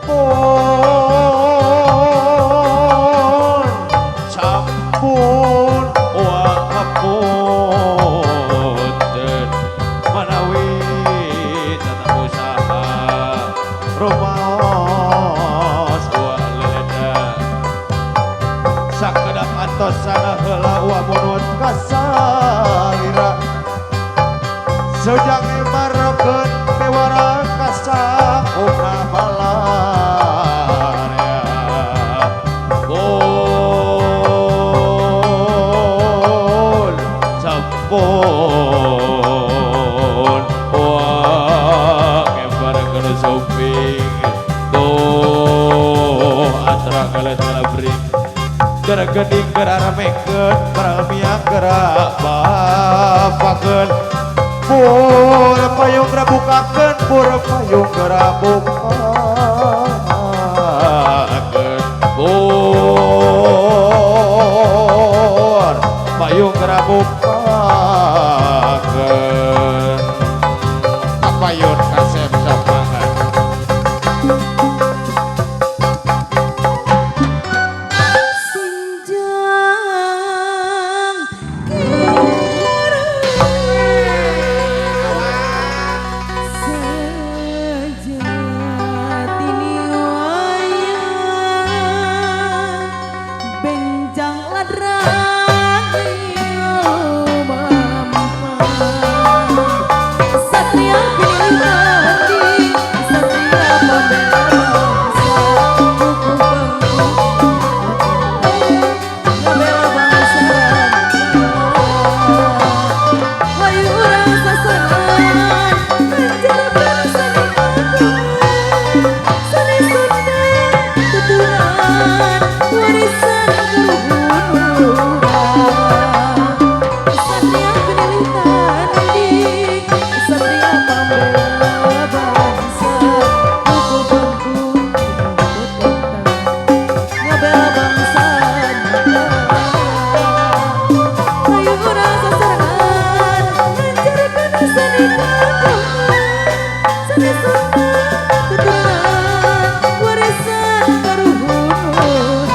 Sampun sampun wa hapunten manawi tetap usaha rumaos wa leleda sakedap antosana heula wa munut kasalira sejang marokeun bewara kasangkupna balarya pun sampun wah ngembarkeun sumping tuh antara kalian beri gara gening gara ramekeun paralmia gara bapakeun pur payung rabukakeun pur payung rabukakeun pur payung rabukakeun kapayun kasep sok mangga. Sinjang kira sejatine wayang benjang ladrang lumampah satria pilih tanding satria pembela bangsa kuku pangku ngabela bangsa. Hayu urang sasarengan ngajarkeun seni kagungan seni Sunda tuturan warisan karuhun urang satria pinilih tanding satria pembela bangsa kuku pangku ngabela bangsa negara. Hayu urang sasarengan ngajarkeun seni kagungan seni Sunda tuturan warisan karuhun urang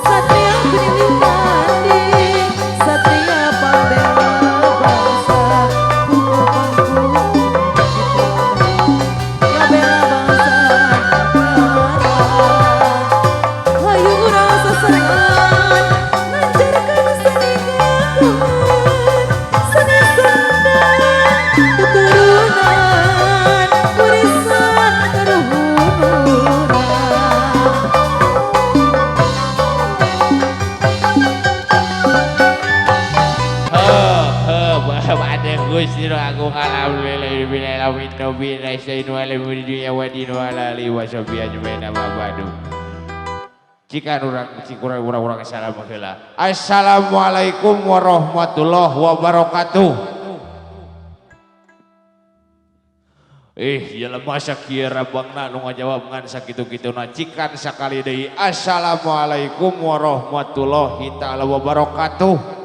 satria pinilih tanding satria pembela bangsa kuku pangku ngabela bangsa negara. Hayu urang sasarengan ngajarkeun seni kagungan seni Sunda tuturunan warisan karuhun urang. Ada Gusti nu agung alhamdulillah bil alamin nabi rasain wa dunya wa din wa ala alihi wa sahbihi ajmain amma ba'du. Jika urang cik urang urang urang salam heula. Assalamualaikum warahmatullahi wabarakatuh. Ih, jelema sakieu rabangna nu ngajawab ngan sakitu-kituna cikan sakali deui. Assalamualaikum warahmatullahi taala wabarakatuh.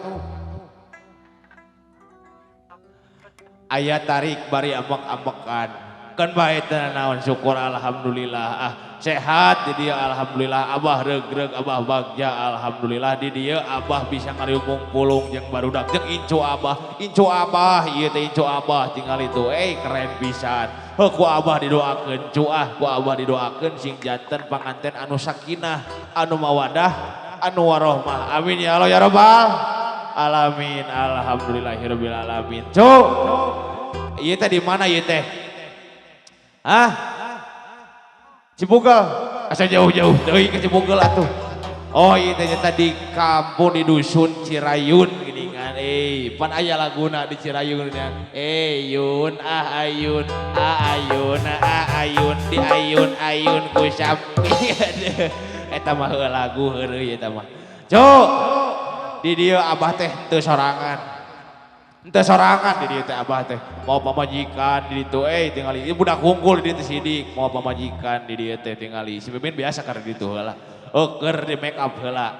Aya tarik bari ambek-ambekan. Kan bae teu naon syukur alhamdulillah. Ah, sehat di dieu alhamdulillah. Abah regreg, abah bagja alhamdulillah di dieu abah bisa ngariung pulung jeung barudak jeung incu abah. Incu abah ieu teh incu abah tinggal itu. Keren pisan. Heuh ku abah didoakeun cu ah, ku abah didoakeun sing janten panganten anu sakinah, anu mawadah, anu warohmah. Amin ya Allah ya rabbal alamin. Alhamdulillahirabbil alamin. Cu. Ieu teh di mana ieu teh? Hah? Cibugel. Asa jauh-jauh teuing ke Cibugel atuh. Oh ieu teh nyata di kampung di dusun Cirayun geuningan. Pan aya laguna di Cirayun geuningan. Yun ah ayun ah ayun ah ayun di ayun ayun ku sapi. Eta mah heuh lagu heureuy eta mah. Cuk. Di dieu abah teh teu sorangan. Teu sorangan di dieu teh abah teh. Mau pamajikan di ditu tingali ieu budak hungkul di dieu teh sidik, mau pamajikan di dieu teh tingali. Si Mimin biasa keur di ditu heula. Oh keur di make up heula.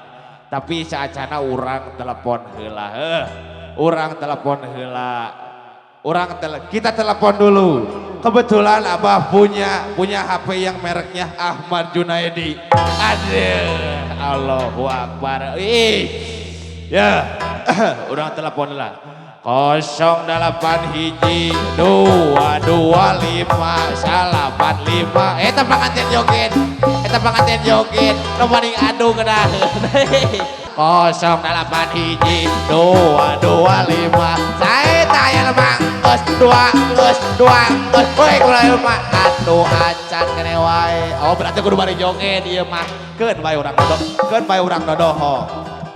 Tapi saacana urang telepon heula heuh. Urang telepon heula. Urang kita telepon dulu. Kebetulan Abah punya punya HP yang mereknya Ahmad Junaidi. Aduh, Allahu Akbar. Ih. Ya, urang telepon lah. 08 1 2 2 5 8 5. Eta panganten joget. Eta panganten joget. Nu paling aduh ngeunaheun. 08 1 2 2 5. Saya tanya lemah geus dua, geus dua, geus. Woi, kula mah atuh acan kene wae. Oh, berarti kudu bari joget ieu mah. Keun bae urang dodo, keun bae urang dodoho.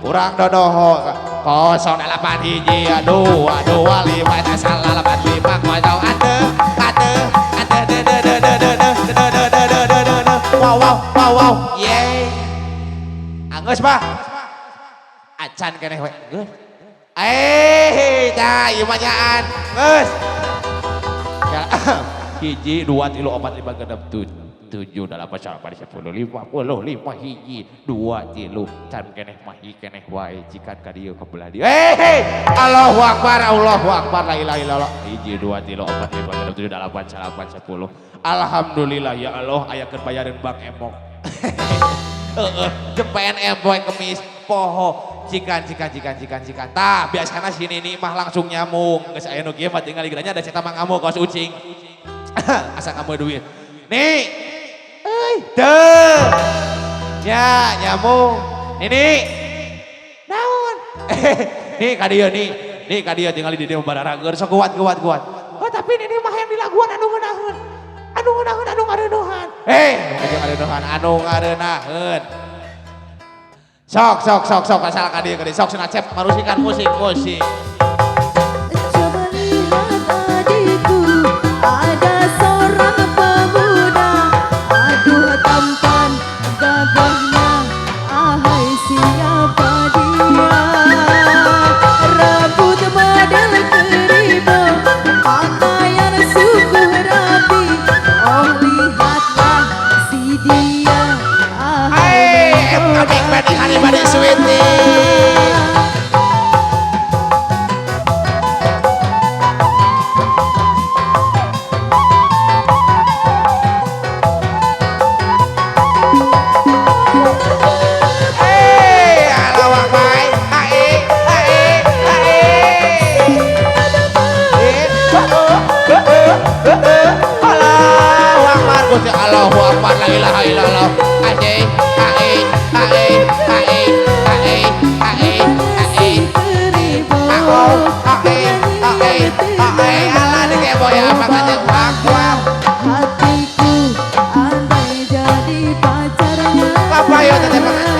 Urang dodoho. 08 1 2 2 5 eta salah 8 5 kosong atuh atuh atuh de de de de de de de de de de de de de. Wow wow wow wow, yeay. Anggeus mah acan keneh we, geus. Eh, tah ieu mah nyaan geus ya. 1, 2, 3, 4, 5, 6, 7, 8, 9, 10, 55, 1, 2, 3, can keneh mah keneh wae, cikan ka dieu ka belah dieu. Eh, Allahu Akbar, Allahu Akbar, la ilaha illallah. 1, 2, 3, 4, 5, 6, 7, 8, 9, 10. Alhamdulillah, ya Allah, aya keur bayareun bank emok. Heeh, jeung PNM poe Kemis poho. Cikan cikan cikan cikan cikan. Tah, biasana si Nini mah langsung nyamung. Geus aya nu kieu mah tinggal geranya da ceta mah ngamuk kaos ucing. Asa ngamuk duit. Nih. Euy, teu. Ya, nyamung. Nini. Naon? Nih ka dieu nih. Nih ka dieu tinggal di dieu bararager sok kuat kuat kuat. Oh, tapi Nini mah yang dilaguan anu ngeunaheun. Anu ngeunaheun, anu ngareunuhan. Eh, anu ngareunuhan, anu ngareunaheun. Sok sok sok sok asal ka dieu ka dieu. Sok cenah cep marusikan musik musik. Coba lihat adikku, ada seorang pemuda. Aduh, tampan gagahnya, ahai siapa dia? Rambut model keribo, pakaian sungguh rapi. Oh, lihatlah si dia, ahai Hey, kami badi hari badi sweetie. Hey, Allahu Akbar. Hai, hai, hai. Eh, oh, oh, oh, oh, oh. Allahu Akbar, Gusti Allahu Akbar, la ilaha illallah. Hai, hai, hai, hai, hai, hai, hai. Oh, hai, hai, hai. Alah dikebo ya, apa kata wak wak. Hatiku andai jadi pacarnya. Apa yo teteh pengantin?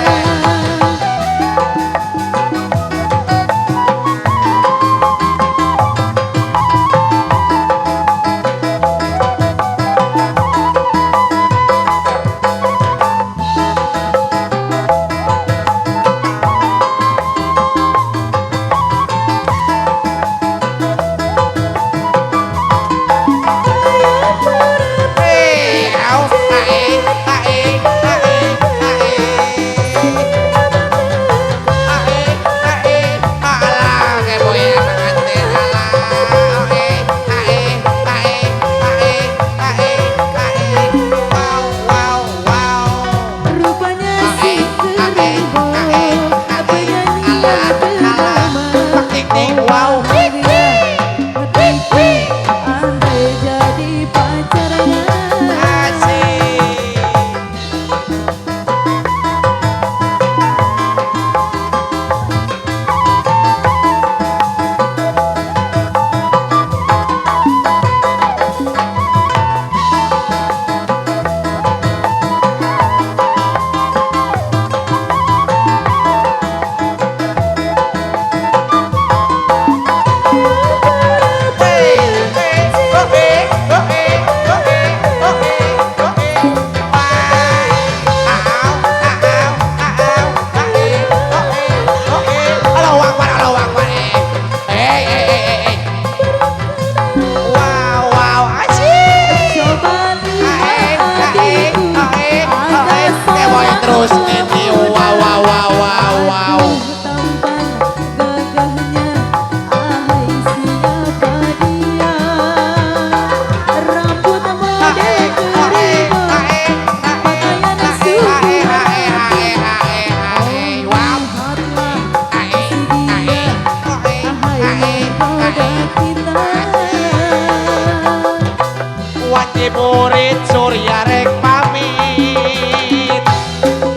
Pit surya rek pamit.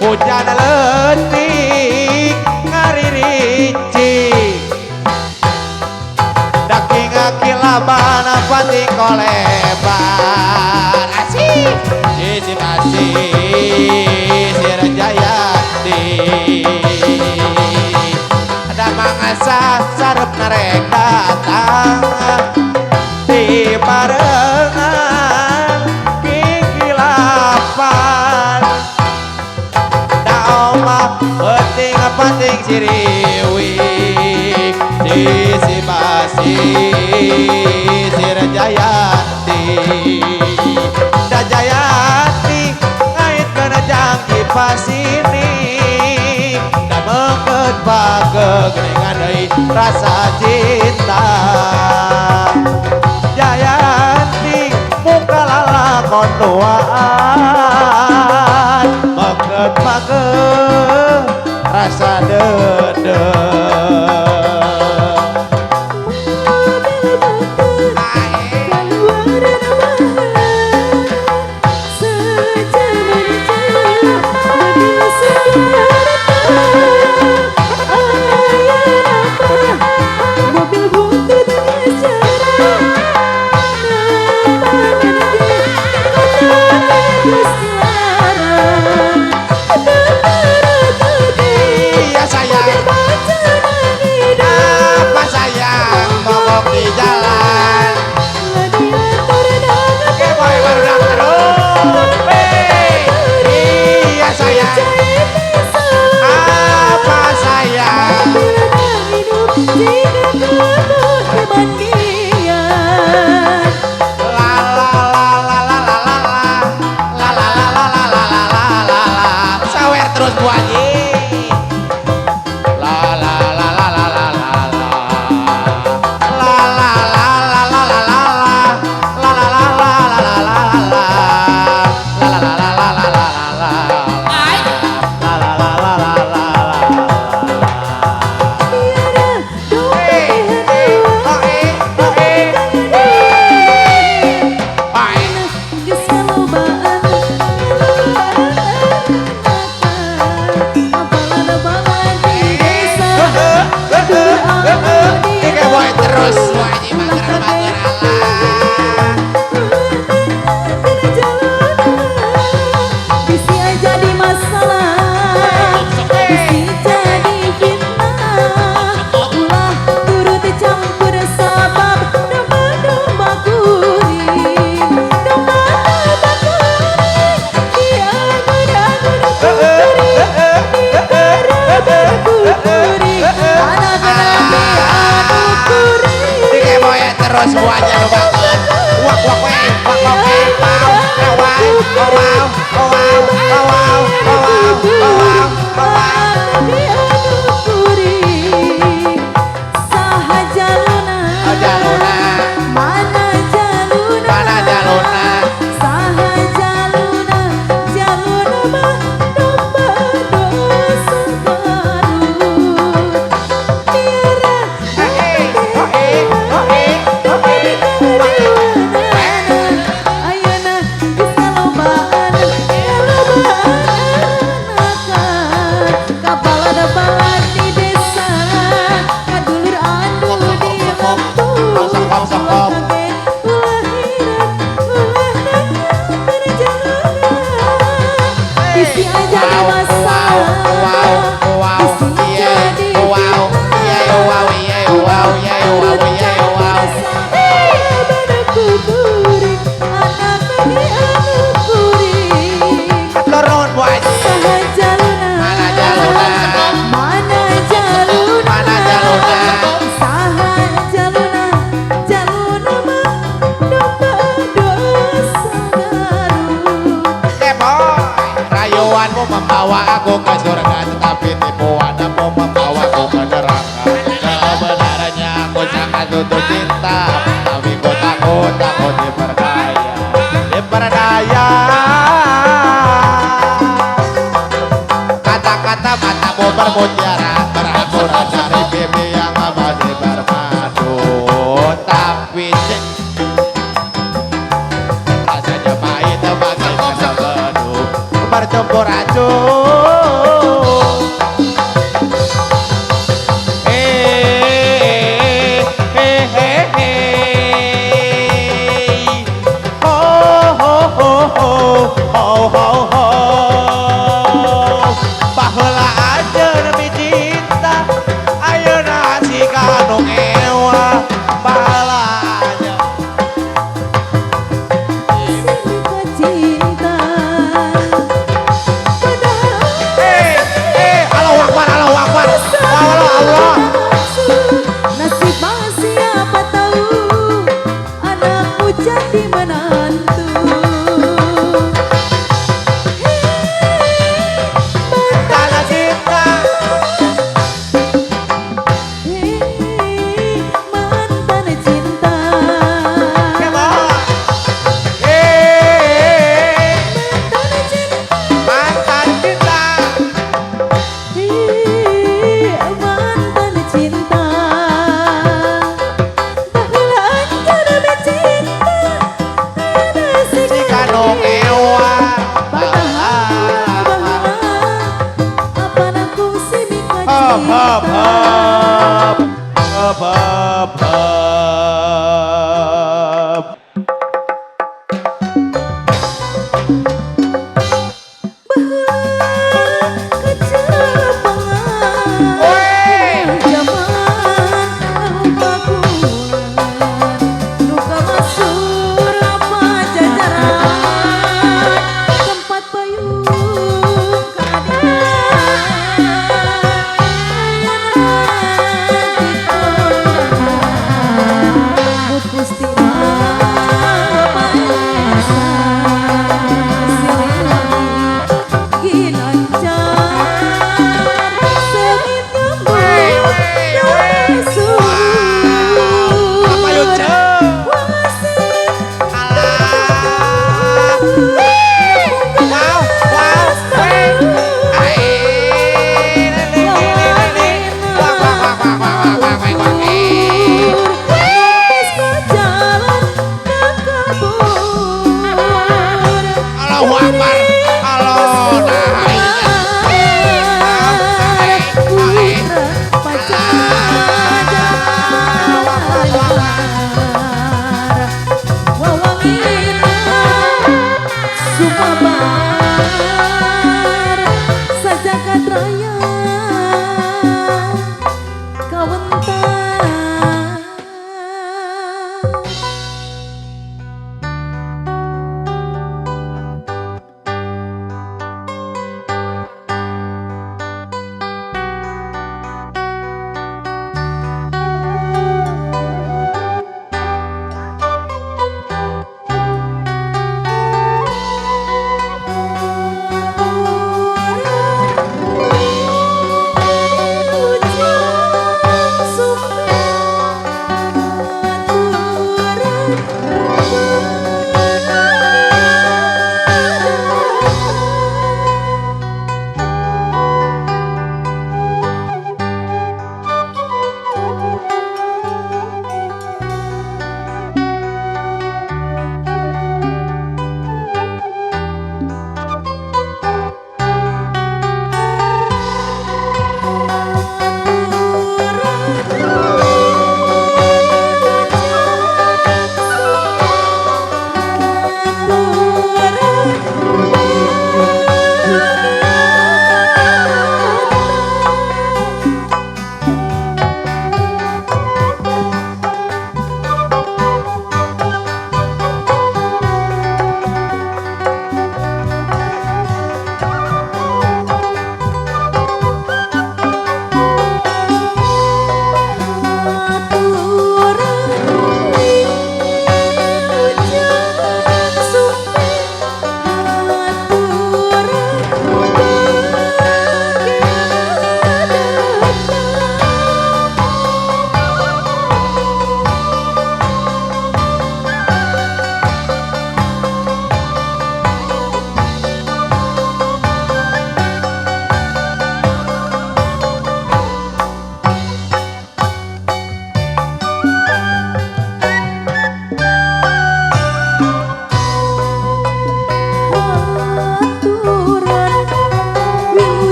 Hujan leutik ngariricik. Daki ngakilaban pati kolebar. Asik. Sisi masih Sir Jayanti. Ada mangasa sarep narek datang di barengan kikilapan. Da omah penting penting siriwik. Sisi masih Sir Jayanti. Da Jayanti ngait kana jangki pasini. Da mengket pake geningan deui rasa cinta. Jayanti muka lalakon duaan. Mengket pake rasa dendam. Iya sayang, apa sayang mogok di jalan. Keboy barudak terus. Iya sayang, apa sayang. La la la la la la la la la la la la la la la la la. Sawer terus Bu Haji. La la la la la la la la. La la la la la la la la. La la la la la la la la. La la la la la la la la. La la la la la la la. Boy terus Bu Haji mager mager Allah. Bisa jadi masalah, bisa jadi fitnah. Ulah turut campur sabab domba-domba kuring, domba-domba kuring diagur-agur kuring, diagur-agur kuring, anak-anak anu kuring. Dikeboy terus Bu Haji anu banget. Wak wak we, wak wak we, wow, wow, wow, wow, wow, wow, wow, wow, wow. Saha jaluna, Jaluna, mana jaluna, mana jaluna. Saha jaluna, jaluna mah domba dosa garut. Biara ayeuna geus lobaan, anakan. Kapala dabalan di desa, kadulur anu di lembur. Ulah kaget, ulah hirat, ulah nanya perjalanan. Bisi aja di masalah, bisi jadi Turun Bu Haji. Mana jaluna? Mana jaluna? Mana jaluna? Saha jaluna, jaluna mah domba dosa garut. Keboy, rayuanmu membawa aku ke surga, tetapi tipuanmu membawaku ke neraka. Sebenarnya aku sangat butuh cinta, tapi ku takut, takut diperdaya, diperdaya. Kata-kata matamu bermutiara, berhamburan dari pipi yang masih bermadu. Tapi cek rasanya pahit. Akbar Sampurasun. Eh eh eh eh. Ho ho ho ho ho ho ho. Baheula anjeun micinta, ayeuna siga nu ewa. Baheula anjeun cinta. Eh eh, Allahu Akbar, Allahu Akbar. Allah Allah. Nasib siapa tahu anakku jadi menantu. Tanah cinta. Hei, mantan cinta. Eh, Mantan cinta. mantan cinta. Hei, mantan cinta. Baheula anjeun cinta, ayeuna Siga nu ewa. Hop hop hop. Hop hop hop. Gusti Maha Esa Siliwangi ginanjar seungit nyambut kasur. Apa yuk, Ceu? Wasit Alah. Wow, wow, weh. Ai, le, le, le, le, le. Wah, wah, wah, wah, wah, wah, wah, wah, wah, eh. Numpes ke jalan ke kabur. Allahu Akbar. Allah, nah, Putra Pajajaran Wawangina Sumabar Sajagat Raya Kawentar.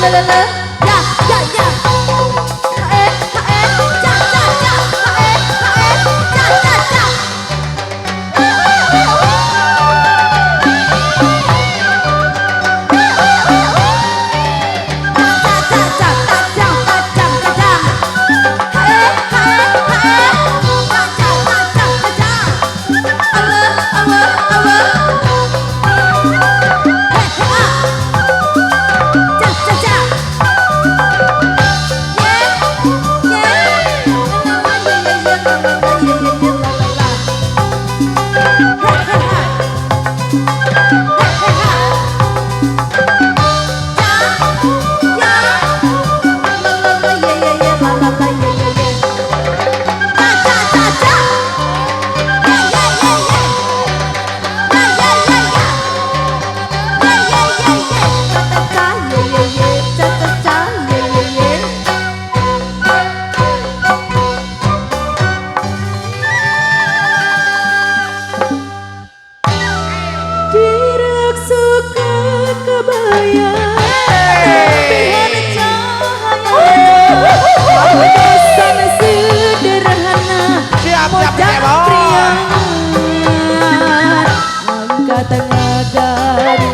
Le le ya ya ya. Ha eh ha eh ja ja ja. Ha eh ha eh ja ja ja. Ta ta ta ta ta ta ta ta. Ha eh ha eh ha eh ja ja ja ja ja ja. Allah Allah Allah. Hey hey ah. Ja ja ja. Yeah yeah. La la la yeah yeah yeah la la la. Hey hey ha. Hey hey ha. Ja ja. La la la yeah yeah yeah la la la yeah yeah yeah. Ja ja ja ja. Yeah yeah yeah yeah. Yeah yeah yeah yeah. Yeah yeah yeah yeah. Ta ta ta yeah yeah yeah. Ta ta ta yeah yeah yeah. Dirak suka kebaya Tampihan cahaya Padosan sederhana. Siap, siap, Mojang siap. Priangan. Angkat ganteng.